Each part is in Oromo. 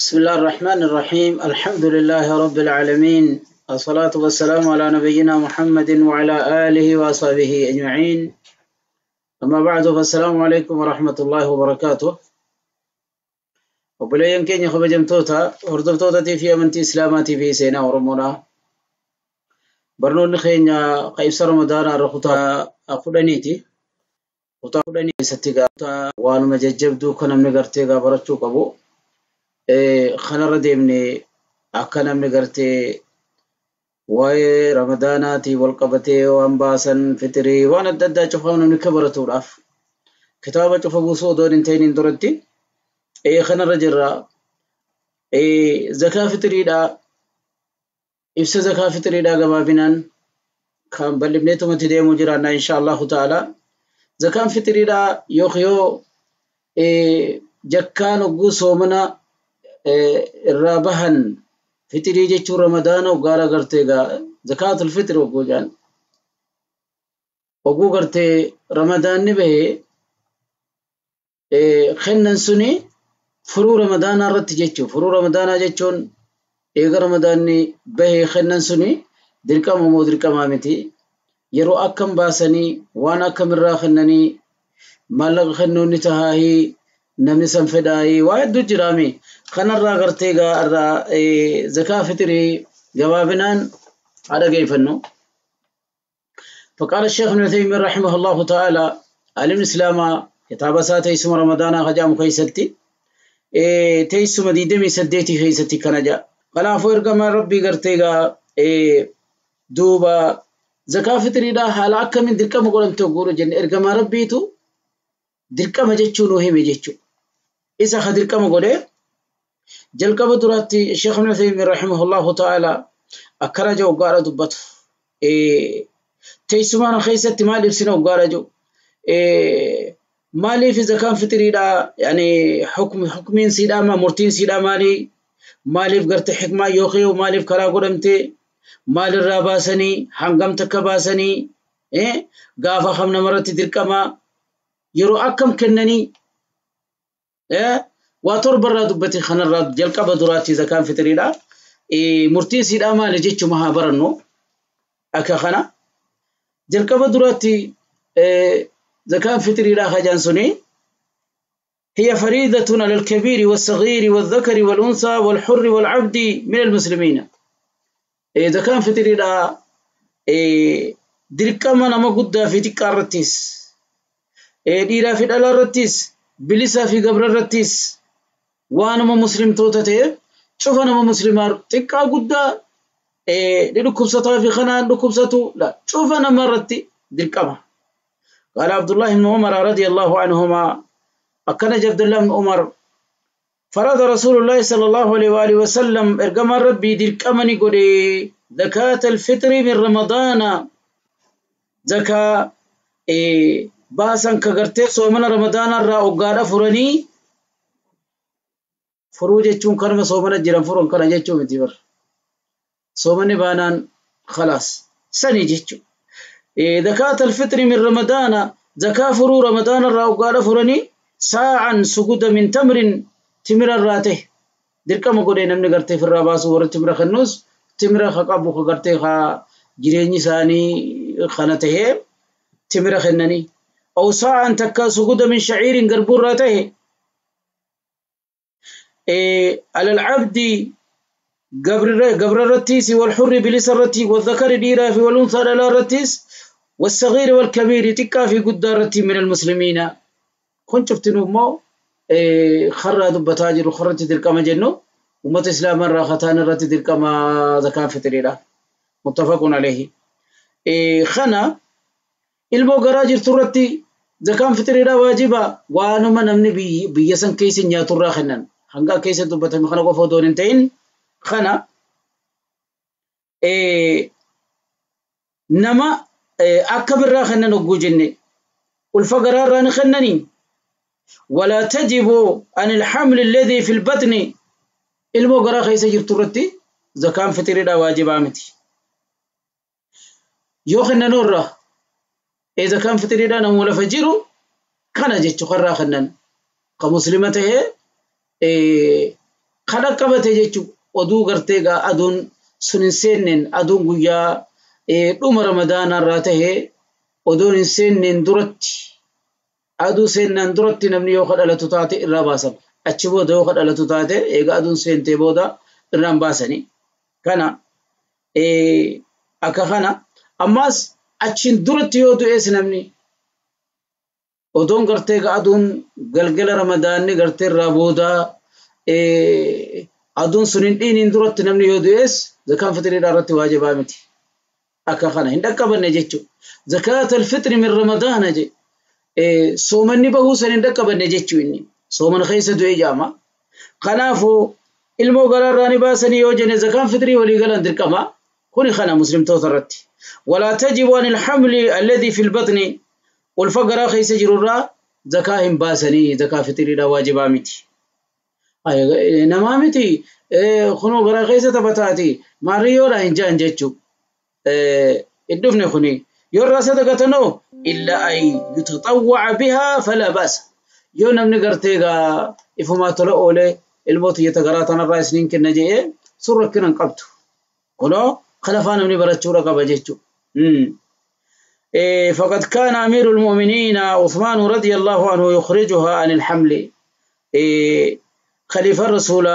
بسم الله الرحمن الرحيم. الحمد لله رب العالمين، الصلاة والسلام على نبينا محمد وعلى آله وصحبه أجمعين. أما بعد، فالسلام عليكم ورحمة الله وبركاته. Obboleeyyan keenya kabajamtoota hordoftootaatii fi amantii Islaamaatii fi seenaa Oromoodha. Barnoonni keenya ibsa Ramadaanaa irra kutaa 10ti. Kutaa 10 keessatti waanuma jajjabduu kan namni gartee gaa barachuu qabu. Kanarra deemnee akka namni gartee waa'ee Ramadaanaatii wal qabatee waan baasan, fitirii, waan adda addaa cufaa namni akka baratuudhaaf kitaaba cufa buusuu odoo hin ta'iniin duratti kanarra jirra. Zakaa fitiriidhaa, ibsa zakaa fitiriidhaa gabaabinaan kan bal'ifneetumatti deemuu jiraanna insha Allahu ta'ala. Zakaan fitiriidhaa yoo jakkaan hogguu soomana irraa bahan, fitirii jechuun Ramadaana hoggaara gartee gaa zakaatul fitri hogguu jaan hogguu gartee Ramadaanni bahee kennan suni furuu Ramadaanaa irratti jechuun, furuu Ramadaanaa jechuun eega Ramadaanni bahee kennan suni dirqama moo dirqamaa miti, yeroo akkam baasanii, waan akkamirraa kennanii, maallaqa kennuun ni tahaahii, namni san fedhaayii, waa hedduu jiraami. Kanarraa gartee gaa irraa zakaa fitirii gabaabinaan haa dhageeffannu. فقال الشيخ ابن عثيمين رحمه الله تعالى، عالم الإسلام، كتاب ساتي اسم رمضان خجام كيستي تيسم ديدمي سديتي كيستي كنجا خلافو إرقما ربي قرتيغا دوبا زكاة فطري دا حالا أكا من دركما قولم تقولوا جن إرقما ربيتو دركما جتشو نوهمي جتشو إذا خدركما قوله جلقب دراتي. الشيخ ابن عثيمين رحمه الله تعالى أكرج وقال دبته teessumaan keessatti maal ibsina hoggaadha jiru, maaliif zakaan fitiriidha, yani hukmiin siidhaa ma murtiin siidhaa maali, maaliif garte hikmaa yookiin maaliif karaa godhamte, maalirraa baasanii, hangam takka baasanii, gaafa kam namarratti dirqama, yeroo akkam kennanii, waa torbarraa dubbate. Kanarraa jalqaba duraatti zakaan fitiriidha murtiin siidhaa maali jechuma haa barannu. Akka kana jalqaba duraatti zakaan fitiriidhaa hajaan suni هي فريضة على الكبير والصغير والذكر والأنثى والحر والعبد من المسلمين. إذا كان فطريدا dirqama nama guddaa fi xiqqaa irrattis, dhiiraa fi dhalaa irrattis, bilisaa fi gabra irrattis, waanuma muslimtoota ta'e cufa nama muslimaa, xiqqaa guddaa, dhukkubsataa fi kanaan dhukkubsatu, cufa nama irratti dirqama. قال عبد الله بن عمر رضي الله عنهما، أكن عبد الله بن عمر: فرض رسول الله صلى الله عليه وآله وسلم، إرقم ربي درقمني قولي، زكاة الفطر من رمضان، زكاة باسن كغرتي صومنا رمضان الرا وقال فرني furuu jechuun kanuma soomana jiran furuun kana jechuu miti bar, soomanni baanaan khalaas sani jechuu. زكاة الفطر من رمضان، زكاة فرو رمضان الرا وقال فرني، ساعا سجود من تمر، تمر الراته dirqama godhee namni gartee firraa baasu warra timira kennus, timira ka qabu, ka gartee ka jireenyi isaanii kana tahee timira kennanii, أو صاعا takka suguda من شعير garbuurraa tahe، على العبد gabra irrattis، والحر bilisa irratti، والذكر dhiiraa fi، والأنثى dhalaa irrattis، والصغير والكبير xiqqaa fi guddaa irratti، من المسلمين. Kun cuftinuu immoo karraa dubbataa jiru karratti dirqama jennu ummata islaamaa irraa kataan irratti dirqama zakaan fitiriidha. متفق عليه. Kana ilmoo garaa jirtu irratti zakaan fitiriidha waajiba, waanuma namni biyya san keessa nyaaturraa kennan, hanga keessa dubbatame kana qofa odoo hin ta'in. Kana nama akka birraa kennan hogguu jenne, ulfa garaarraa ni kennanii. ولا تجب عن الحمل الذي في البطن، ilmoo garaa keessa jirtu irratti zakaan fitiriidha waajibaa miti. Yoo kennanurra zakaan fitiriidha namuu lafa jiru kana jechu karraa kennan ka muslima tahee. Kan dhaqqabate jechuun oduu gartee gaa aduun sun hin seenneen aduun guyyaa dhuma ramadaanarraa tahee oduun hin seenneen duratti aduu seennaan duratti namni yoo dhalatu taate irraa baasan. Achi booda yoo dhalatu taate eega aduun seentee booda irraan baasanii. Kana akka kana ammas achiin duratti yoo du'ees namni odoon gartee aduun galgala ramadaanni gartee irraa booda aduun sun hin dhiiniin duratti namni yoo du'ees zakaan fixriidhaa irratti waajibaa miti. Akka kana hin dhaqqabanne jechuudha. Zakaata alfixri min ramadaana je soomanni bahuu san hin dhaqqabanne jechuu inni soomana keessa du'e jaama. Kanaafuu ilmoo garaarraa ni baasanii yoo jenne zakaan fixrii walii galan dirqama. Kuni kana muslimtoota irratti. Walaa tajibu an ilhamli alladhi fi lbatni ulfa garaa keessa jirurraa zakaa hin baasanii zakaa fixriidhaa waajibaa miti. Namaa miti kunoo garaa keessa taphataati maarriyyoodha hin jaan jechuu. Hin dhufne kuni yoo irraa sadaqatanoo illa an yutaxawwaca bihaa falaa ba'sa. Yoo namni gartee gaa ifumaa tola oolee ilmoo tiyyata garaa tanarraa isiniin kenna jedhee sun rakkina hin qabdu. Kunoo kana namni barachuudha qaba jechuu. فقد كان أمير المؤمنين عثمان رضي الله عنه يخرجها عن الحمل. خليفة الرسول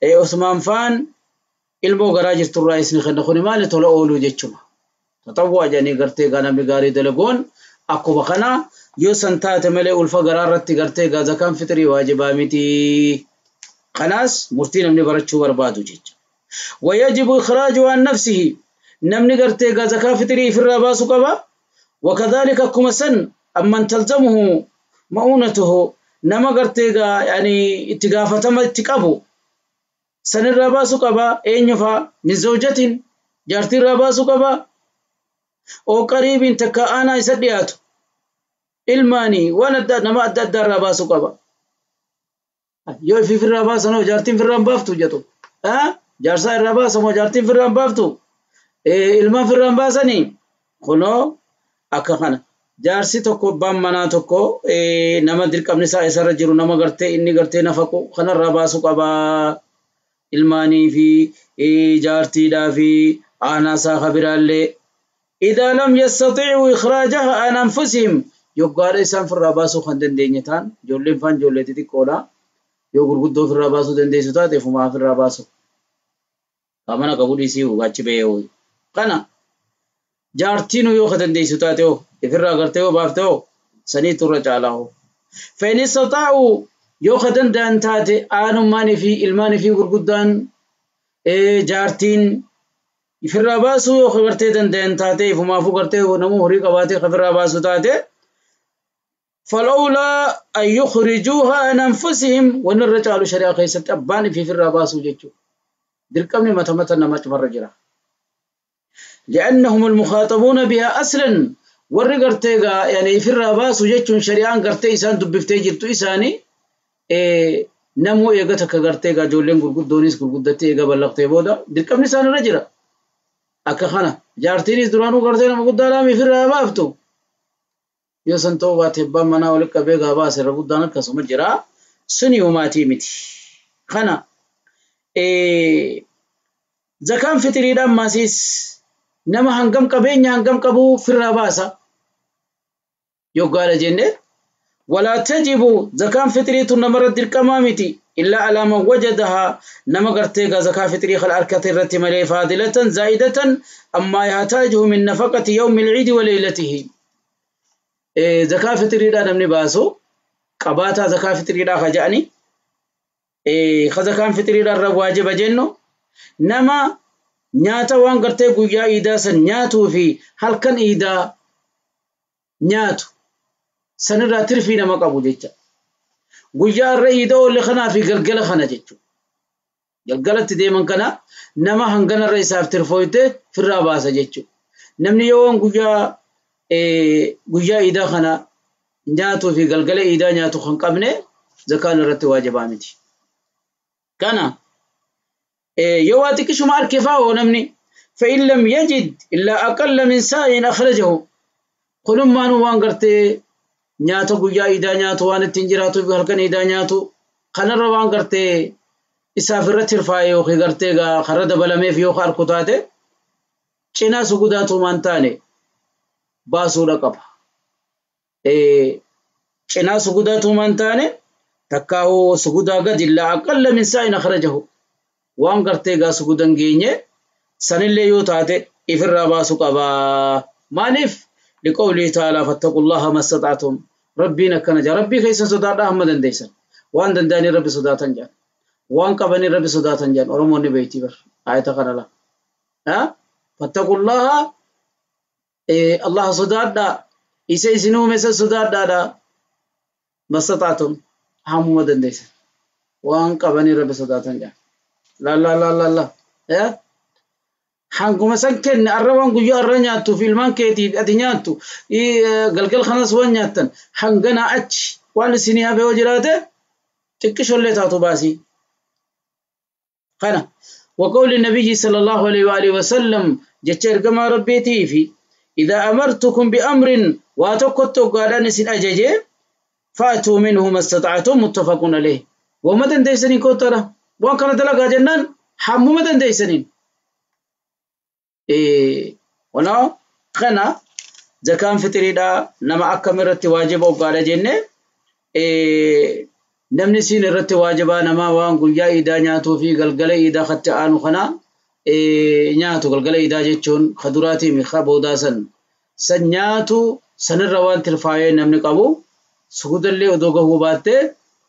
عثمان فان ilmoo garaa jirturraa isni kenna kuni maali tola ooluu jechuma. Tatawwaa jedhanii gartee gaa namni gaarii dalagoon akkuma kana yoo san taate malee ulfa garaa irratti gartee gaa zakaan fixrii waajibaa miti. Kanaas murtii namni barachuu barbaadu jecha. ويجب إخراجه عن نفسه namni gartee gaa zakaa fixrii ifirraa baasuu qaba. وكذلك akkuma san amman تلزمه مؤونته nama gartee gaa yani itti gaafatama itti qabu sanirraa baasuu qaba. Eenyufaa min zawjatin jaartiirraa baasuu qaba. Oo qariibin takka aanaa isa dhiyaatu ilmaanii waan adda nama adda addaa irraa baasuu qaba. Yoo ifirraa baasanoo jaartiin firraan baaftu jedhu. Jaarsaa irraa baasamoo jaartiin firraan baaftu ilmaan firraan baasanii kunoo akka kana. Jaarsi tokko abbaan manaa tokko nama dirqamni isaa isarra jiru nama gartee inni gartee nafaqu kanarraa baasuu qaba. Ilmaanii fi jaartiidhaa fi aanaa isaa kabiraallee. إذا لم يستطيعوا إخراجها عن أنفسهم yoggaadha isaan firraa baasuu kan dandeenye ta'an ijoolleen faan ijoollee xixiqqoodha. Yoo gurguddoo firraa baasuu dandeessu taate fumaa firraa baasu. Mana qabu dhiisii achi bahee kana jaartiin yoo ka dandeessu taate hoo ifirraa gartee yoo baafte hoo saniitu irra caalaa hoo. فإن استطاعوا yoo ka danda'an taate aanummaanii fi ilmaanii fi gurguddaan jaartiin ifirraa baasuu yoo gartee danda'an taate ifumaafuu gartee namuu horii qabaatee ifirraa baasuu taate فالأولى أن يخرجوها عن أنفسهم ونرجع شريعة كيست أبان في الرباس وجتشو dirqamni mata mata nama cufarra jira. لأنهم المخاطبون بها أصلا warri gartee gaa yani ifirraa baasu jechuun shari'aan gartee isaan dubbiftee jirtu isaanii namuu eega takka gartee gaa ijoolleen gurguddoonis gurguddattee eega ballaqtee booda dirqamni isaan irra jira. Akka kana jaartiinis duraanuu gartee nama guddaadhaan ifirraa baaftu. Yoo san ta'uu baate abbaan manaa walitti qabee gaa baase irra guddaan akkasuma jira. Suni humaatii miti. Kana zakaan fixiriidhaan maasiis nama hangam qabeenya hangam qabu firraa baasa. Yoggaadha jenne ولا تجب زكاة فطري نمر dirqamaa miti إلا على من وجدها nama gartee زكاة فطري خل أركة الرت ملي فاضلة زائدة أما يحتاجه من نفقة يوم العيد وليلته. زكاة فطري لا نمني باسو قباتا زكاة فطري لا خجاني خزكاة فطري لا واجب جنو نما nyaata waan gartee guyyaa iidaa san nyaatuu fi halkan iidaa nyaatu sanirraa tirfii nama qabu jecha. Guyyaa irra iida oolle kanaa fi galgala kana jechuudha. Galgalatti deeman kana nama hanganarra isaaf tirfooyte firraa baasa jechuudha. Namni yoo waan guyyaa iidaa kana nyaatuu fi galgala iidaa nyaatu kan qabne zakaan irratti waajibaa miti. Kana yoo waa xiqqishuma arke fa'aa namni فإن لم يجد إلا أقل من ساع أخرجه kunummaan waan gartee nyaata guyyaa iidaa nyaatu waan ittiin jiraatu fi halkan iidaa nyaatu kanarra waan gartee Isaaf irratti hirfaa'e yookiin gartee karra dabalameef yoo harku taate cinaa sugudaatu waan taane baasuudha qaba. Cinaa sugudaatu waan taane takkaahuu sugudaa gadi illaa aqalla min saa'in akhrajahu waan gartee gaa sugudan geenye sanillee yoo taate ifirraa baasu qaba. Maaliif? Liqawlii ta'aalaa fattaqullaha mastata'tum. Rabbiin akkana jaa rabbii keessan sodaadhaa hamma dandeessan waan danda'anii rabbi sodaatan jaan. Waan qabanii rabbi sodaatan jaan Oromoonni beektii bar ayata kana la. Fattaqullaha Allah sodaadhaa isa isin uume isa sodaadhaadha mastata'tum hammuma dandeessan waan qabanii rabbi sodaatan jaan. La la la la la. Hanguma san kenne arra waan guyyaa arra nyaattuuf ilmaan keetiif ati nyaattu galgal kanas waan nyaattan hangana achi waan isinii hafe yoo jiraate xiqqishollee taatu baasii. خنا وقول النبي صلى الله عليه وآله وسلم جتشير كما ربيتي في إذا أمرتكم بأمر واتوكتو قادان سن أججي فأتوا منه ما استطعتم متفق عليه. وما دنديسنين كوترا وان كانت لقى جنان حمو ما دنديسنين إيه ونا خنا زكام فتريدا نما أكمل واجب وقال جنة إيه namni siin irratti waajibaa namaa waan guyyaa iidaa nyaatuu fi galgala iidaa katti aanu kana nyaatu galgala iidaa jechuun kaduraatii mi boodaa san san nyaatu sanirra waan tirfaayee namni qabu sugudallee odoo gahuu baattee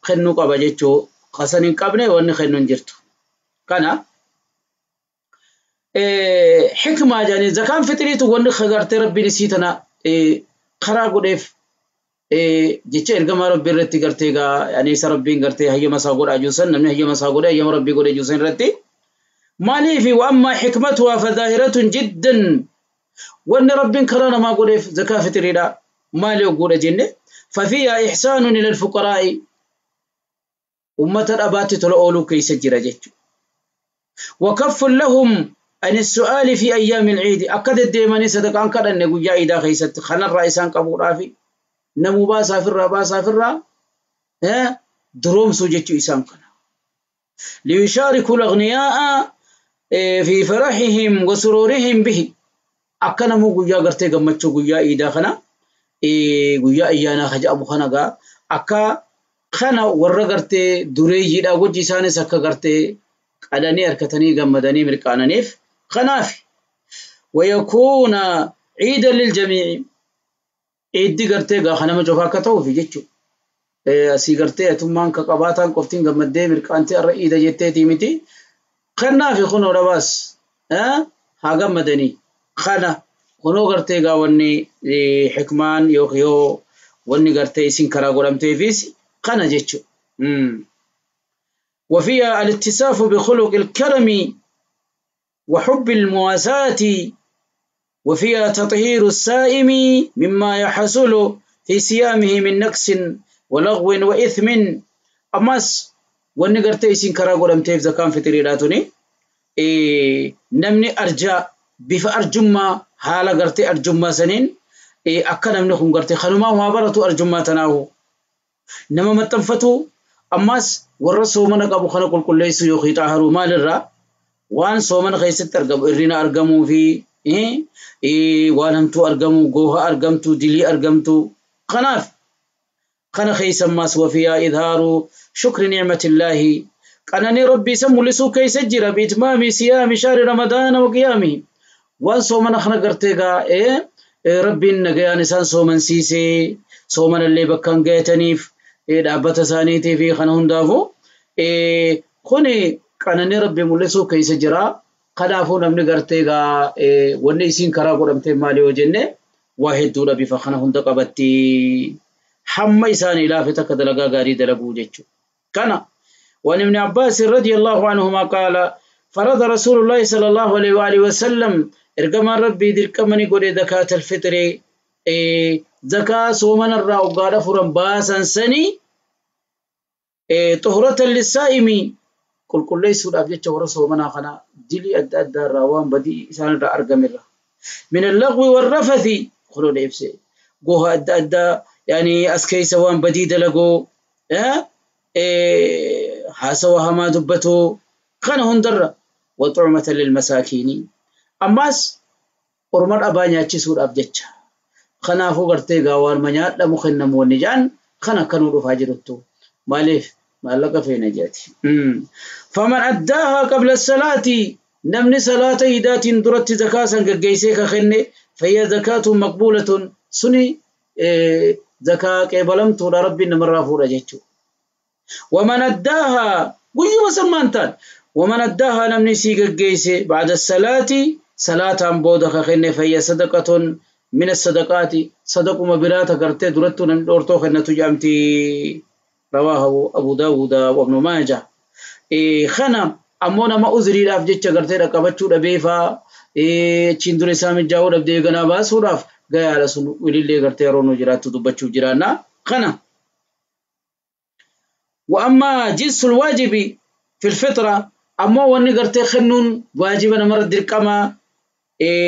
kennuu qaba jechuu kasan hin qabne wanni kennu hin jirtu. Kana xikmaa jedhanii zakaan fixiriitu wanni gartee rabbiin isii tana karaa godheef jecha ergamaa rabbii irratti gartee gaa yani isa rabbiin gartee hayyama isaa godhaa jiru san namni hayyama isaa godhe hayyama rabbii godhee jiru san irratti maaliifi wa xikmatuhaa fadaahiratun jiddan wanni rabbiin karaa namaa godheef zakaa fixiriidha maali ogguudha jenne fafiihaa ixsaanun ila alfuqaraa'i ummata dhabaatti tola ooluu keessa jira jechuudha. Wakaffun lahum an issu'aali fi ayyaami alciidi akka deddeemanii sadaqaan kadhanne guyyaa iidaa keessatti kanarraa isaan qabuudhaafi namuu baasaafirraa duroomsuu jechuu isaan kana. Liyushaariku al-aghniyaa'a fi farahihim wa sururihim bihi akka namuu guyyaa gartee gammachuu guyyaa iidaa kana guyyaa ayyaanaa jedhamu kana gaa akka kana warra gartee dureeyyiidha wajji isaanis akka gartee qadanii harkatanii gammadanii mirqaananiif kanaaf wayakuuna ciidan liljamiici iiddi gartee gaa nama cufaa akka ta'uufi jechuudha. Asii gartee atummaan ka qabaataan qoftiin gammaddee mirqaantee irra iida jetteetii miti. Kanaaf kunoo dhabaas haa gammadanii. Kana kunoo gartee gaa wanni xikmaan yoo wanni gartee isin karaa godhamteefis kana jechuudha. وفيها الاتصاف بخلق الكرم وحب المواساة وفيها تطهير السائم مما يحصل في صيامه من نقص ولغو وإثم. أماس ونقرتي إسين كرا قدمتي في زكاة فطريراتني نمني أرجع بف أرجما حالة قرتي أرجما سنين أكا نمني خم قرتي خلما ما برتو أرجما تناهو نما متنفتو. أماس ورسو من قبو خلق الكل ليس يخي طاهرو مال الرا وان صومن خيست أرقم إرنا أرقمو في waan hamtuu argamu gooha argamtu dilii argamtu kanaaf kana keessa ammas wafiyaa idhaaru shukri nicmatillaahi qananii rabbii isa mul'isuu keessa jira biitmaami siyaami shahri ramadaana wa qiyaamihi waan soomana kana gartee gaa rabbiin nagayaan isaan soomansiisee soomanallee bakkaan gayataniif dhaabbata isaaniitii fi kana hundaafuu kuni qananii rabbii mul'isuu keessa jira. Kanaafuu namni gartee gaa wanni isiin karaa godhamtee maali yoo jenne waa hedduudha bifa kana hunda qabatti hamma isaanii laafe takka dalagaa gaarii dalaguu jechuudha. Kana وعن ابن عباس رضي الله عنهما قال فرض رسول الله صلى الله عليه وآله وسلم إرقما ربي دركمني قولي زكاة الفطر زكاة صومن الرا وقال فرن باسا سني طهرة للسائم كل كل ليس الأبجد ورسو منا خنا دلي أدى أدى الروان بدي إسان الرا أرقم الرا من اللغو والرفث خلو لإبسي قوها أدى أدى يعني أسكي سوان بدي دلقو Haasawa hamaa dubbatuu kana hundarra. Waxuumata lilmasaakiinii, ammaas orma dhabaa nyaachisuudhaaf jecha. Kanaafuu gartee gaa waanuma nyaadhamu kennamu wanni jedhan kan akkanuu dhufaa jiruttu maaliif maallaqa feena jedhati. Faman addaahaa qabla salaati, namni salaata iidaatiin duratti zakaa san gaggeessee ka kenne, fayya zakaatun maqbuulatun, suni zakaa qeebalamtuudha, rabbiin namarraa fuudha jechuudha. Waman addaahaa guyyuma sammaan taan, waman addaahaa, namni sii gaggeesse, ba'da salaati, salaataan booda ka kenne, fayya sadaqatun min sadaqaati, sadaquma biraa gartee durattuu namni dhoortoo kennatu jedhamti. Rawaahu Abu Daawuda wa Ibnu Maajah. Kana ammoo nama uzriidhaaf jecha gartee dhaqqabachuu dhabeefaa, achiin dura isaa mijaa'uu dhabdee ganaa baasuudhaaf gayaadha sun wilillee gartee yeroo nu jiraattu dubbachuuf jiraanna kana. وأما جنس الواجب في الفطرة، أما واني غرتي خنون واجب نمر درقما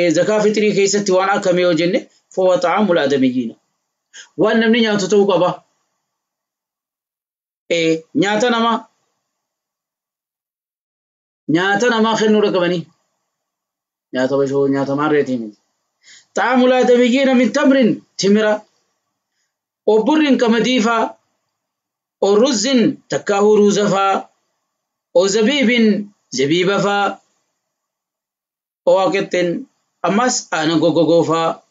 زكاة فطري كيستي وان أكمي وجنة، فهو طعام الآدميين، وان نمني نياتو تو قبا نياتا نما nyaata namaa kennuu qabanii, nyaata bashoo, nyaata maarreetii miti. طعام الآدميين من تمر, timira, وبر, qamadii faa, ورز, takkaahuu ruuza faa, وزبيب, zabiiba faa, وقط, ammas aanan goggogoo faa,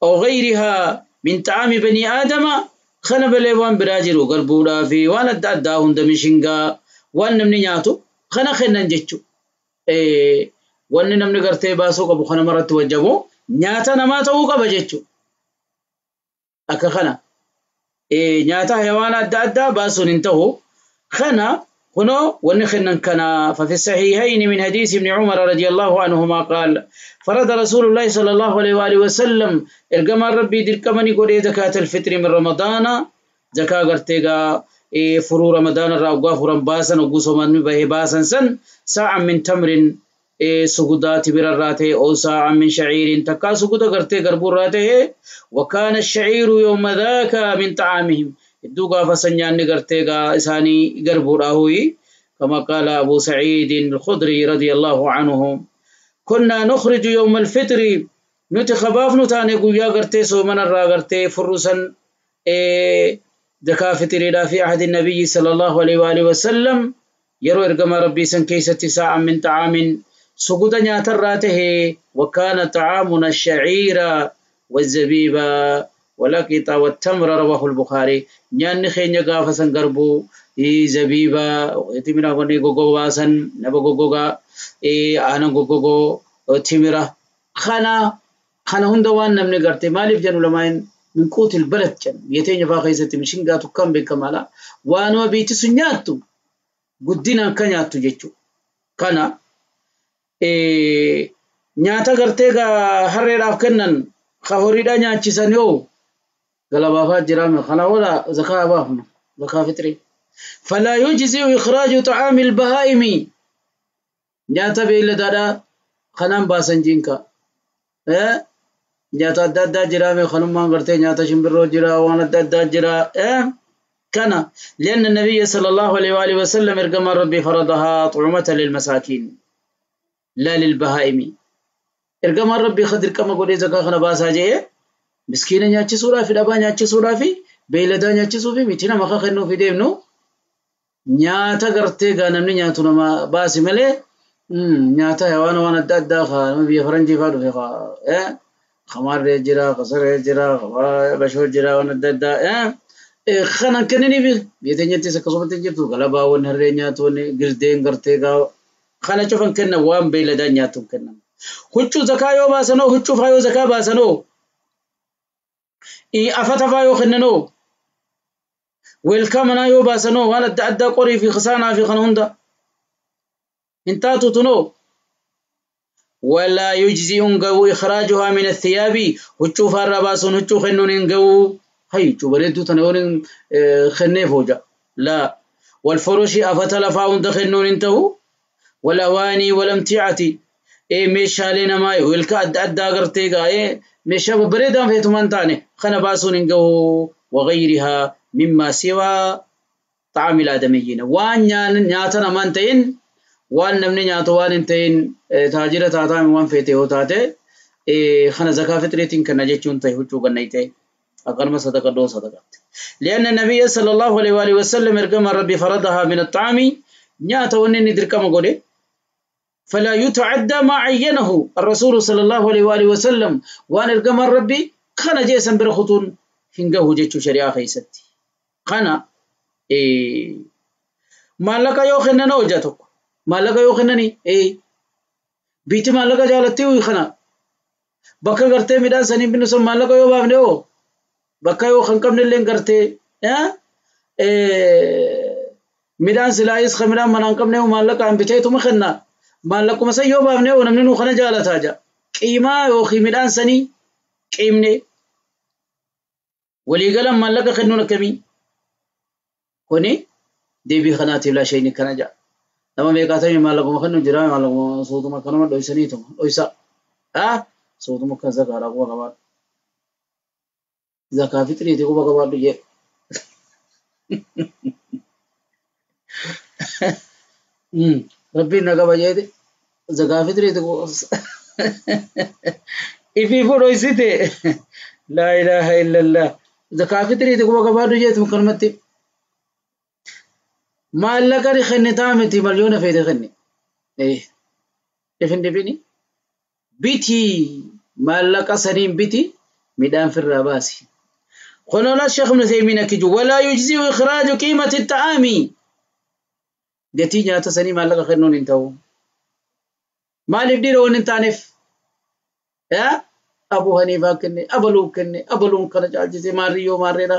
وغيرها من طعام بني آدم, kana malee waan biraa jiru garbuudhaa fi waan adda addaa hunda, mishingaa, waan namni nyaatu kana kennan jechuudha. Wanni namni gartee baasuu qabu kana maratti wajjabu nyaata namaa ta'uu qaba jechuudha. Akka kana nyaata hayawaana adda addaa baasuun hin ta'u. Kana kunoo wanni kennan kana. ففي الصحيحين من حديث ابن عمر رضي الله عنهما قال: فرض رسول الله صلى الله عليه وآله وسلم, ergamaan rabbii dirqamani godhee, زكاة الفطر من رمضان, zakaa gartee gaa furuu ramadaana irraa oggaa furan baasan, ogguu soomanni bahee baasan san, صاعا من تمر, sugudaa timira irraa ta'e, أو صاعا من شعير, takkaa suguda gartee garbuu irraa ta'e. وكان الشعير يوم ذاك من طعامهم, idduu gaafa san nyaanni gartee gaa isaanii garbuudha huyi. كما قال أبو سعيد الخدري رضي الله عنه: كنا نخرج يوم الفطر, nuti ka baafnu taane guyyaa gartee soomana irraa gartee furrusan zakaa fixiriidhaa, في عهد النبي صلى الله عليه وآله وسلم, yeroo ergama rabbii san keessatti, صاعا من طعام, suguda nyaatarraa tahe. وكان طعامنا الشعير والزبيب والأقط والتمر. رواه البخاري. Nyaanni keenya gaafa san garbuu, zabiiba, timira, wanni goggogaa san, naba goggogaa, aanan goggogoo, timira kana kana hunda waan namni garte. Maaliif jedhu lamaan من قوت البلد jedhu, biyya teenya faa keessatti mishingaa tukkaan beekamaadha. Waanuma biitti sun nyaattu guddinaan kan nyaattu jechuudha. Kana nyaata gartee gaa harreedhaaf kennan, ka horiidhaa nyaachisan yoo galabaafaa jiraame, kana wala zakaa baafnu zakaa fixrii. فلا يجزئ إخراج طعام البهائم, nyaata beeyladaadhaa kanaan baasan jinka. Nyaata adda addaa jiraame, kanummaan gartee nyaata shimbirroo jira, waan adda addaa jira kana. لأن النبي صلى الله عليه وآله وسلم, ergamaan rabbii, فرضها طعمة للمساكين لا للبهائم. Ergamaan rabbii ka dirqama godhee zakaa kana baasaa jee miskiina nyaachisuudhaa fi dhabaa nyaachisuudhaa fi beeyladaa nyaachisuu fi miti. Nama ka kennuufi deemnu nyaata gartee gaa namni nyaatu nama baasi malee nyaata hayawaana waan adda addaa ka nama biyya faranjii faa dhufe, ka kamaarree jira, ka saree jira, ka bashoo jira, waan adda addaa kanan kenniniif. Biyya teenyattis akkasumatti hin jirtu galabaa, wanni harree nyaatu, wanni girdeen gartee gaa kana cufan kennan, waan beeyladaan nyaatu kennan. Huccuu zakaa yoo baasanoo, huccuu faa yoo zakaa baasanoo, afata faa yoo kennanoo, weelkaa manaa yoo baasanoo, waan adda addaa, qorii fi khisaanaa fi kana hunda hin taatu tunoo. ولا يجزئ hin إخراجها من الثياب, huccuu faarraa baasuun, huccuu kennuun hin gahu. Hay, huccuu bareedduu tana yoon kennee fooja لا. والفرش, afata lafaa hunda kennuun hin ta'u. والأواني والأمتعة, meeshaalee namaa, weelkaa adda addaa gartee gaa meeshaa babbareedaan feetumaan taane kana baasuun hin gahu. وغيرها مما سوى طعام الآدميين وان نياتنا من تين وان نمني نياتو وان تين تاجرة تاتام وان فيته هو تاته خنا زكاة فطريتين كنا جتشون تيه وشو غنيته أقل ما صدقة دو صدقات لأن النبي صلى الله عليه وآله وسلم إرقم ربي فرضها من الطعام نياتو ونين دركم قولي فلا يتعدى ما عينه الرسول صلى الله عليه وآله وسلم وان إرقم ربي خنا جيسا برخطون هنجه جتشو شريعة خيستي خنا maallaqa yoo kennan hojja tokko maallaqa yoo kennani biiti maallaqa jaalatti uyi kana bakka gartee midhaan sanii binnu sun maallaqa yoo baafne hoo bakka yoo kan qabne illee gartee midhaan silaayis kan midhaan manaan qabne maallaqaan biteetuma kenna maallaquma san yoo baafne hoo namni nuu kana jaalataa jaa qiimaa yookiin midhaan sanii qiimne waliigalan maallaqa kennuun akkamii kuni deebii kanaatiif laa shayni kana jaa nama meeqaatamii maallaquma kennu jira maallaquma suutuma kanuma dhoysaniituma dhoysa suutuma kan zakaadha quba qabaadhu zakaa fixriiti quba qabaadhu jee rabbiin na qaba jeete zakaa fixriiti ifiifuu dhoysite laa ilaaha illallah zakaa fixriiti quba qabaadhu jeetum kanumatti maallaqa kennitaa miti miliyoona feete kenni ifin dhibini biti maallaqa saniin biti midhaan firraa baasi قلنا الشيخ ابن تيمية كجو ولا يجزي إخراج قيمة الطعام gatii nyaata sanii maallaqa kennuun hin ta'u maaliif dhiira wanni hin taaneef Abu Haniifaa kenne abaluu kenne abaluun kana caalchise maarriyyoo maarreedha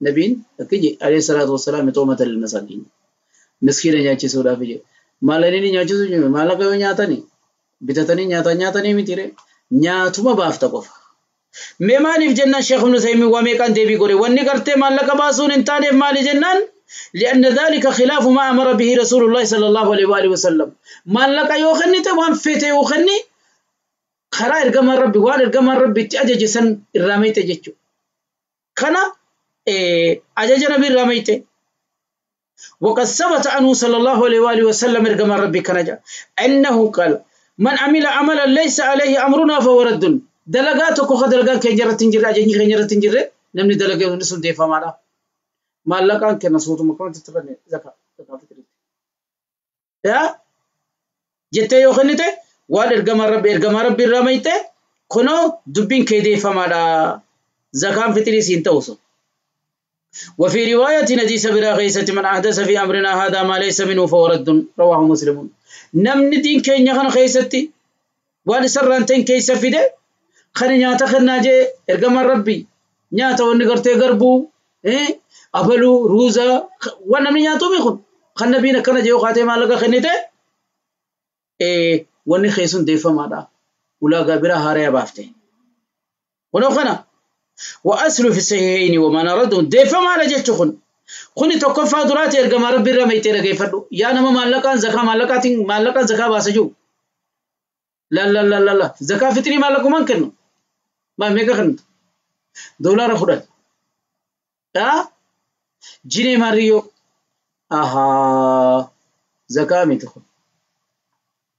nabiin akkiji alayhi salaatu wassalaam xoomata lilmasaakiin miskiina nyaachisuudhaaf jedhe maalanii nyaachisu jiru maallaqa yoo nyaatanii bitatanii nyaatan nyaatanii mitire nyaatuma baafta qofa mee maaliif jennaan sheekh ibnu taymiin waa meeqaan deebii godhe wanni gartee maallaqa baasuun hin taaneef maali jennaan لأن ذلك خلاف ما أمر به رسول الله صلى الله عليه وآله وسلم maallaqa yoo kennite waan feete yoo kenni karaa ergamaan rabbi waan ergamaan rabbi itti ajaje san irraa meeyte jechuudha kana ajaja nabi irraa meeyte وقد ثبت عنه صلى الله عليه وآله وسلم إرجما ربي كنجا أنه قال من عمل عملا ليس عليه أمرنا فهو رد دلقاتك خدلقان كنجرة تنجر أجني كنجرة تنجر نمني دلقات نسون ديفا مالا ما لقان كنا صوت مكان تتغني زكاة زكاة تريد يا جت يوخنته وان إرجما ربي إرجما ربي رميته كنو دبين كديفا مالا زكاة فتري سين توصل وفي رواية نديس بلا غيسة من أحدث في أمرنا هذا ما ليس منه فهو رد رواه مسلم نمن دين كين يخن خيستي وان سرانتين كيس فيده خني نياتا خناجي ارغم ربي نياتا ونغرتي غربو أبلو روزا وانا من نياتو بيخون خن بينا كنا جيو خاتي مالك خنيته وني خيسون ديفا مادا ولا غابرا هاريا بافتي ونو خنا وأصل في الصحيحين وما نرد ديفا ما لجتشخن خني توقف دراتي ارغم ربي رميتي رغي فدو يا نما مالكان زكا مالكاتين مالكان زكا باسجو لا لا لا لا لا زكا فطري مالكو من كنو ما ميغا خنت دولار خدان جيني ماريو اها زكا ميتخن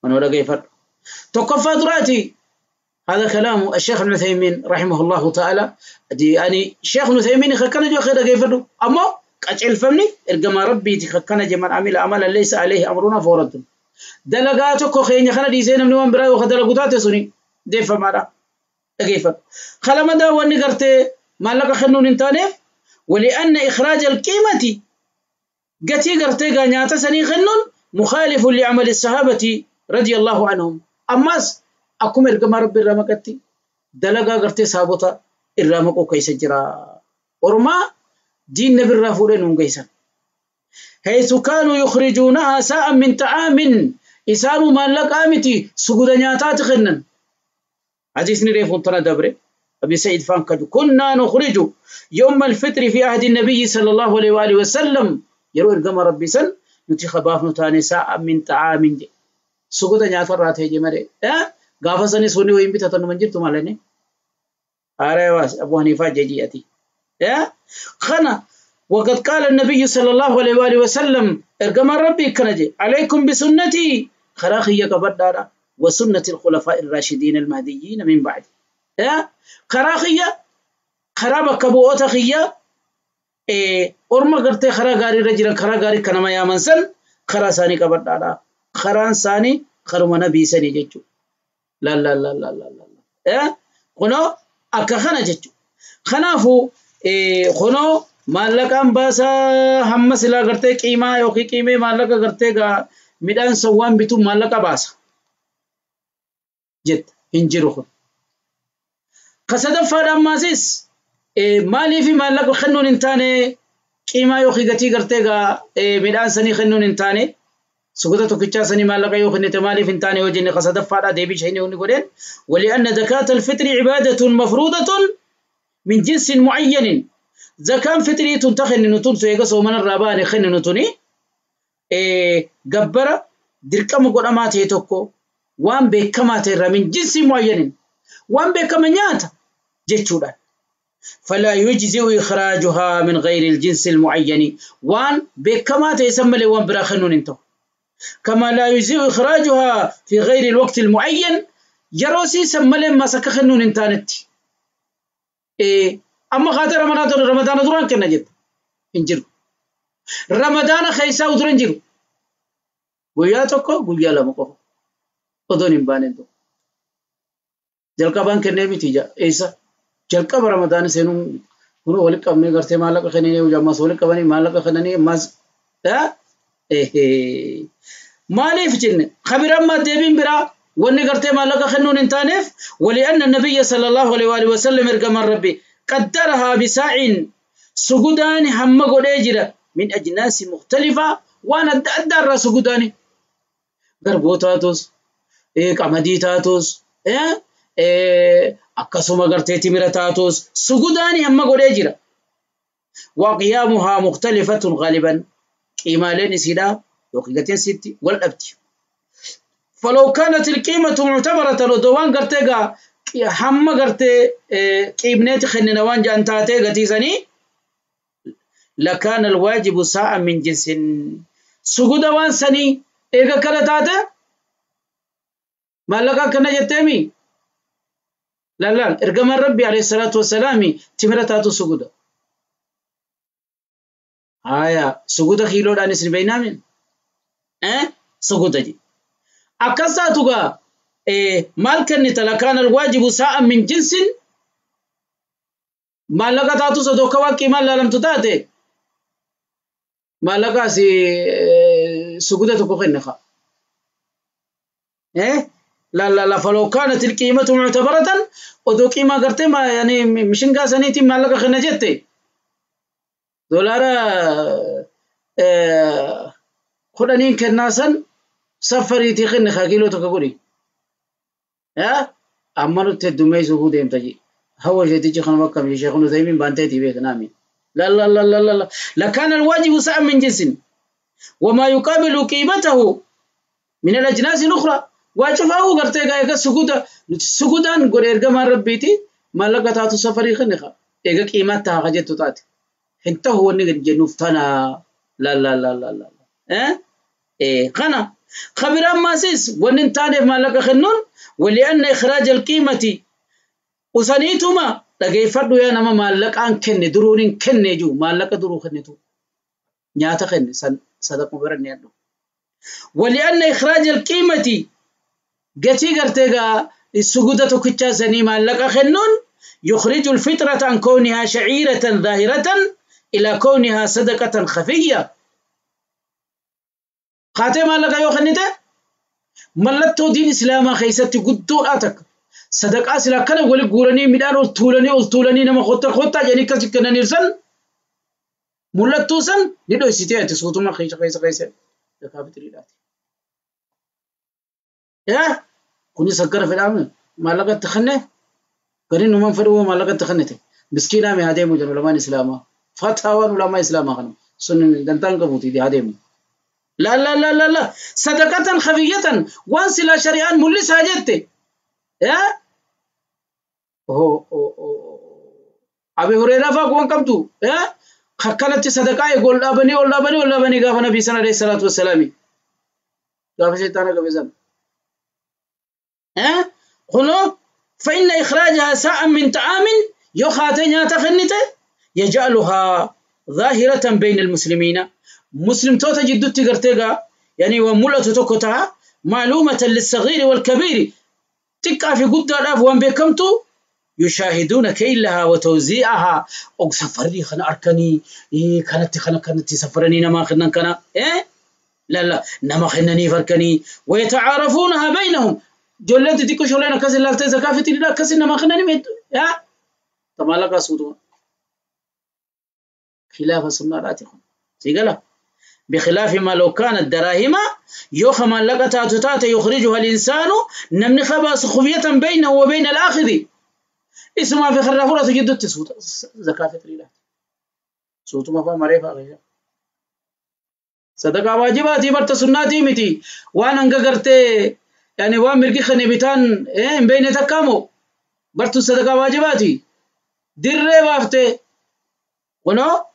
انا رغي فدو توقف دراتي هذا كلام الشيخ ابن عثيمين رحمه الله تعالى يعني الشيخ ابن عثيمين خكنا جو خير كيف أما قتل فمني إرجما ربي تخكنا جمال عمل عملا ليس عليه أمرنا فورد دلقاتك خيني خنا دي زين من وين براي وخدلقات سوني ديف مارا كيف خلا مدى واني قرت ما لك خنون انتانف ولأن إخراج القيمة قتي قرتي غنياتا سني خنون مخالف لعمل الصحابة رضي الله عنهم أماس أكم إرجما ربي الرمكتي دلقا قرتي سابوتا الرمكو كيس جرا أرما دين نبي الرافورين ونقيسا حيث كانوا يخرجونها ساء من طعام إسانو ما لك آمتي سجود نياتات خنن حديث نريف تنا دبري أبي سعيد فانكجو كنا نخرج يوم الفطر في عهد النبي صلى الله عليه وآله وسلم يرو إرجما ربي سن نتخباف نتاني ساء من طعام سجود نياتات راته جمري gaafa sanis wanni wayin bitatan numa jirtu malani arewas Abu Hanifa jejiati ya kana وقد قال النبي صلى الله عليه وآله وسلم ارجم ربي كنجي عليكم بسنتي خراخية قبضارة وسنة الخلفاء الراشدين المهديين من بعد. خراخية خرابة كبوءة خية أرما قرتي خرا غاري رجل خرا غاري كنما يا منسن خرا ساني قبضارة خران ساني خرما نبي ساني جتشو لا لا لا لا لا لا خنو أكا خنا جتشو خنافو خنو maallaqaan baasaa hamma silaa gartee qiimaa yookiin qiimee maallaqa gartee midhaan sawwaan bituun maallaqa baasa jette hin jiru kun. Ka sadaffaadha ammaasis maaliif maallaqa kennuun hin taane qiimaa yookiin gatii gartee midhaan sanii kennuun hin taane suguta tokkichaa sanii maallaqa yoo kennite maaliif hin taane yoo jenne ka sadaffaadha deebii isheen inni godheen wali'anna zakaata alfitri cibaadatun mafruudatun min jinsin mucayyanin. زكاة فطري تنتخن نتون سيجا سومن الرباني خن نتوني جبرة دركم قدامات هيتوكو وان بكمات من جنس معين وان بكمنيات جتشورا فلا يجزئ إخراجها من غير الجنس المعين وان بكمات يسمى لي وان براخنون انتو كما لا يجزئ إخراجها في غير الوقت المعين يروسي سمى لي ما سكخنون انتانتي أما خاطر رمضان دوران كنا جد إنجرو رمضان خيسا ودوران جرو ويا توكو ويا لمكو أدون إمبانين تو جلكا بان كنا متيجا إيسا جلكا رمضان سينو هنو ولك أمني قرتي مالك خنيني وجمع سولك أبني مالك خنيني ماز ها إيه مالي في جن خبر أما ديبين برا وني قرتي مالك خنون انتانف ولأن النبي صلى الله عليه وآله وسلم إرجم ربي قدرها بساع سجودان هم قديجرة من أجناس مختلفة وأنا أدر سجوداني غربوتاتوس قمديتاتوس أكسوما غرتيتي مرتاتوس سجوداني هم قديجرة وقيامها مختلفة غالبا قيمالين سيدا وقيقتين ستي والأبتي فلو كانت القيمة معتبرة لدوان غرتيغا hamma gartee qiibneeti kennina waan jedhan taatee gatiisanii lakaana alwaajibu saa'a min jinsin suguda waan sanii eega kana taate maallaqa akkana jetteemi lallaal ergamaan rabbi alayhi salaatu wassalaami timira taatu suguda haya suguda kiiloodhaan isin beeynaamin suguda ji akkas taatu gaa مال كنت لكان الواجب ساعة من جنس ما لقى تاتو صدوكا واكي ما لم تتاتي ما لقى سي سجودة كوخنخا لا لا لا فلو كانت القيمة معتبرة ودو قيمة قرتي ما يعني مشنقا سنيتي ما لقى خنجتي دولار خدنين كناسا سفريتي خنخا كيلو تكوكوري أما تدمي سهود يمتجي هو شيء تيجي خنوك كم شيخ نزيمين بانتي تبيه نامي لا لا لا لا لا لكان الواجب ساعة من جنس وما يقابل قيمته من الأجناس الأخرى واجفه قرتي قايك سجودا سجودان قول إرجع ربيتي ما لقيت سفري خنخا إيجا قيمتها خجت تاتي انت هو نجد جنوف تنا لا لا لا لا لا خنا خبر أما سيس وننتانف ما لك خنون ولأن إخراج القيمة وسنيتما لقي فردو يا نما ما لك أن كن درون كن جو ما لك درو خنتو نياتا خن صدق مبرن يدو ولأن إخراج القيمة قتي قرتيغا السجودة كتشا سني ما لك خنون يخرج الفطرة عن كونها شعيرة ظاهرة إلى كونها صدقة خفية خاتم لك يو خنته ملتو دين إسلاما خيستي قدو آتك صدق أسلا كان ولي قولني مدان ألتولني ألتولني نما خطة خطة يعني كذي كنا نرسل ملتو سن ندو سيتي أتسوتو ما خيش خيش خيش دكابتري ريداتي يا كوني سكر في الأمن ما لقت تخنه قرين نمان فروا ما لقت تخنته مسكينة من هذه مجرد علماء إسلاما فتاوى علماء إسلاما خنم سنن دنتان كبوتي دي هذه لا لا لا لا لا صدقة خفية وانسلا شريان ملس حاجته يا هو أبي هريرة فاقوان كمتو يا Akkanatti sadaqaa eegu ol dhaabanii ol dhaabanii ol dhaabanii gaafa nabii sana alayhi salaatu wassalaami. Gaafa shayxaana qabe sana. Kunoo فإن إخراجها ساعة من طعام يخاتي نياتا خنته يجعلها ظاهرة بين المسلمين. مسلم توتا جدو تغرتيغا يعني وملأت توكوتها معلومة للصغير والكبير تكا في قد الأف وان بكمتو يشاهدون كيلها وتوزيعها. أو سفرني خنا أركني إيه كانت خنا كانت سفرني نما خنا كنا إيه لا لا نما خنني فركني ويتعارفونها بينهم. جولات تيكو شولينا كسر لافتة زكاة لا كسر نما خنني ميت يا تمالك سودوا خلاف السنة راتهم سيقلا بخلاف ما لو كانت دراهم يوخما لقتا تتات يخرجها الإنسان نمني خباس خفية بينه وبين الآخذ اسمها في خرافورة تجد تسوت زكاة فطريلات صوت ما فهم مريفة غير صدقة واجباتي برت سناتي متي وانا انقرت يعني وان مرقي خنبتان إيه بين تكامو برت صدقة واجباتي دري بافتي ونو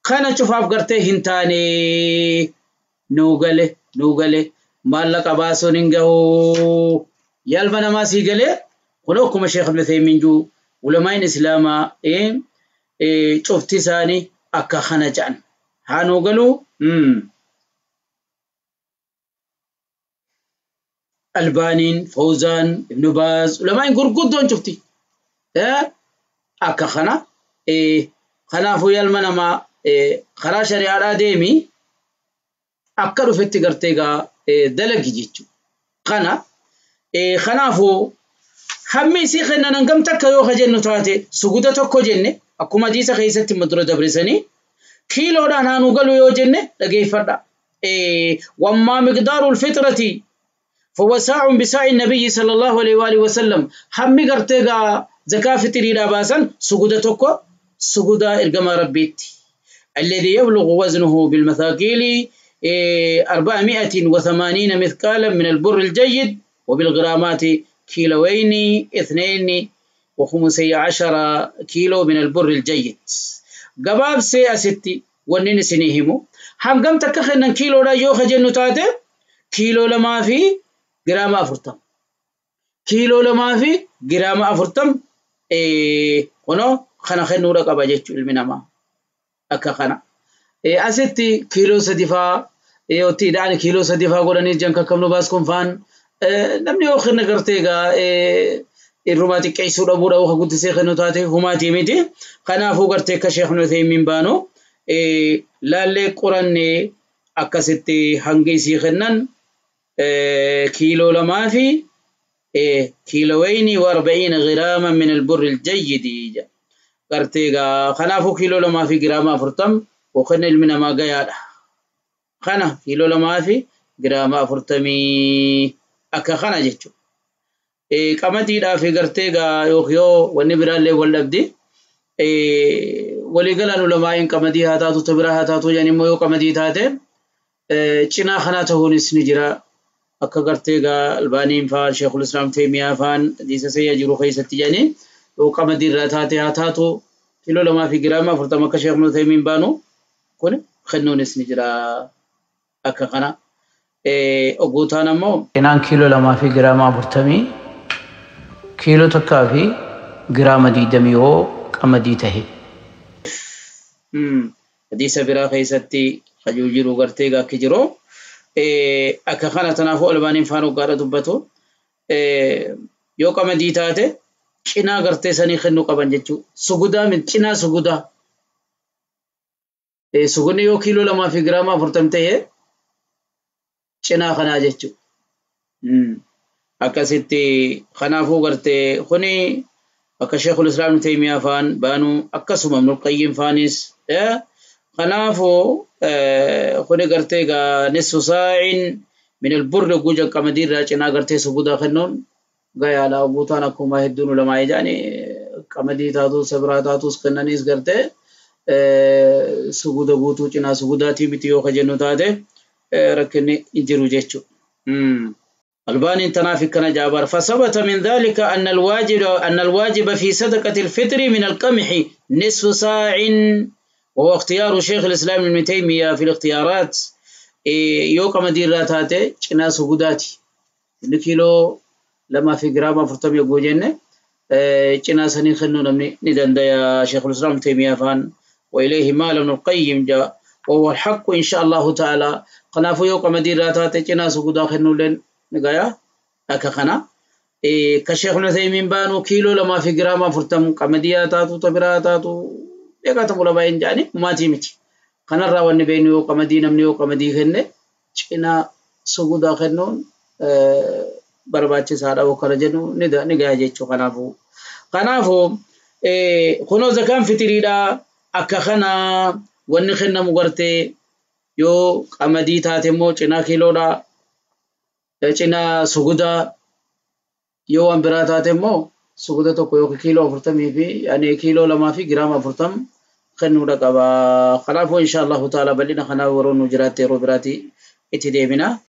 kana cufaaf gartee hin taane nuu gale nuu gale maallaqa baasuun hin gahu yalma namaa sii galee kun akkuma Sheekh Ibn Uthaymin jiru ulamaan Islaamaa cufti isaanii akka kana jedhan haa nuu galuu. Albaaniin, Fawzaan, Ibn Baaz ulamaan gurguddoon cufti akka kana kanaafuu yalma namaa karaa shari'aadhaa deemi akka dhufetti gartee egaa dalagi jechuudha. Kana kanaafuu hammi isii kennan hangam takka yoo jennu taate suguda tokko jenne akkuma hadiisa keessatti dura dabrisanii kiiloodhaan haa nu galu yoo jenne dhageeffadha. Wammaa miqdaaru alfitrati فهو ساع بساع النبي صلى الله عليه وآله وسلم. hammi gartee egaa zakaa fixiriidhaa baasan suguda tokko suguda ergama rabbiitti. الذي يبلغ وزنه بالمثاقيل 480 مثقالا من البر الجيد وبالغرامات كيلوين 2.15 كيلو من البر الجيد. قباب سي أستي ونين سنيهمو هم تكخن كيلو لا يوخ جنو تاتي كيلو لما في جرام أفرتم كيلو لما في جرام أفرتم ونو خنا خنو لك أبا المنما akka kana asitti kiiloo sadifaa yootti ida'ani kiiloo sadifaa godhanii jiran kakkamnu baas kun faan namni yoo kenna gartee egaa irrumaa xiqqeessuu dhabuudha yoo guddisee kennu taate humaatii miti. Kanaafuu gartee akka Sheekh Uthaymin baanu laallee qorannee akkasitti hanga isii kennan kiiloo lamaa fi kiilowayni wa arba'iina giraama min alburri aljayyidi. Gartee egaa kanaafuu kiiloo lamaa fi giraama 40 yookaan ilmi namaa gayaadha. Kana kiiloo lamaa fi giraama 40 akka kana jechuudha. Qamadiidhaa fi gartee egaa yoo wanni biraallee wal dhabdi waliigalaan ulamaa'iin qamadii haa taatu biraa haa taatu jedhan immoo yoo qamadii taate cinaa kanaa ta'uunis ni jira. Akka gartee egaa Albaaniin fa'aa Sheekhul Islaam Teemiyaa fa'aan hadiisa sayyaa jiru keessatti jedhanii yoo qamadii irraa taate haa taatu kiiloo lamaa fi giraama 40 akka Sheekh Uthaymin baanu kun kennuunis ni jira akka kana. Oguutaan ammoo Cinaan kiiloo lamaa fi giraama 40 kiiloo tokkaa fi giraama 20 yoo qamadii tahe. Hadiisa biraa keessatti hajuu jiru gartee akki jiru akka kana tanaafuu Albaaniin faan hoggaadha dubbatu yoo qamadii taate cinaa gartee sanii kennuu qaban jechuudha. Sugudaa miti cinaa sugudaa. Sugunni yoo kiiloo lamaa fi giraama 40 ta'e cinaa kanaa jechuudha. Akkasitti kanaafuu gartee kuni akka Sheekhul Islaam Teemiyaa faan baanu akkasuma Ibnul Qayyim faanis kanaafuu kuni gartee egaa nisfu saa'in min alburri guujan qamadii irraa cinaa gartee sugudaa kennuun gayaadha. Guutaan akkuma hedduun ulamaa jedhani qamadii taatus biraa taatus kennanis gartee suguda guutuu cinaa sugudaatii miti yoo jennu taate rakkinni hin jiru jechuudha. الباني تنافي كان جابر فثبت من ذلك أن الواجب في صدقة الفطر من القمح نصف ساع وهو اختيار شيخ الإسلام ابن تيمية في الاختيارات. Yoo qamadii irraa taate cinaa sugudaati. Inni kiiloo 2 fi giraama 40 yogguu jenne, cinaa sanii kennuu namni ni dandaya. شيخ الإسلام ابن تيمية faan وإليه مال ابن القيم جاء وهو الحق إن شاء الله تعالى. Kanaafuu yoo qamadii irraa taate cinaa sugudaa kennuulleen ni gaya akka kana. Ka Sheekh Ibn Uthaymin baanu kiiloo 2 fi giraama 40 qamadii haa taatu, tabiraa haa taatu, beekatamu lama hin jedhani umaatii miti. Kanarraa wanni beeknu, yoo qamadii namni yoo qamadii kenne cinaa sugudaa kennuun barbaachisaadha kana jennu ni gaya jechuu kanaafuu. Kanaafuu kunoo zakaan fitiriidha akka kana wanni kennamu gartee yoo qamadii taate immoo cinaa kiiloodha, cinaa sugudaa. Yoo waan biraa taate immoo suguda tokko yookiin kiiloo 40 fi yani kiiloo 2 fi giraama 40 kennuudha qaba. Kanaafuu إن شاء الله تعالى bal'ina kanaa yeroo nu jiraatte yeroo biraati itti deebina.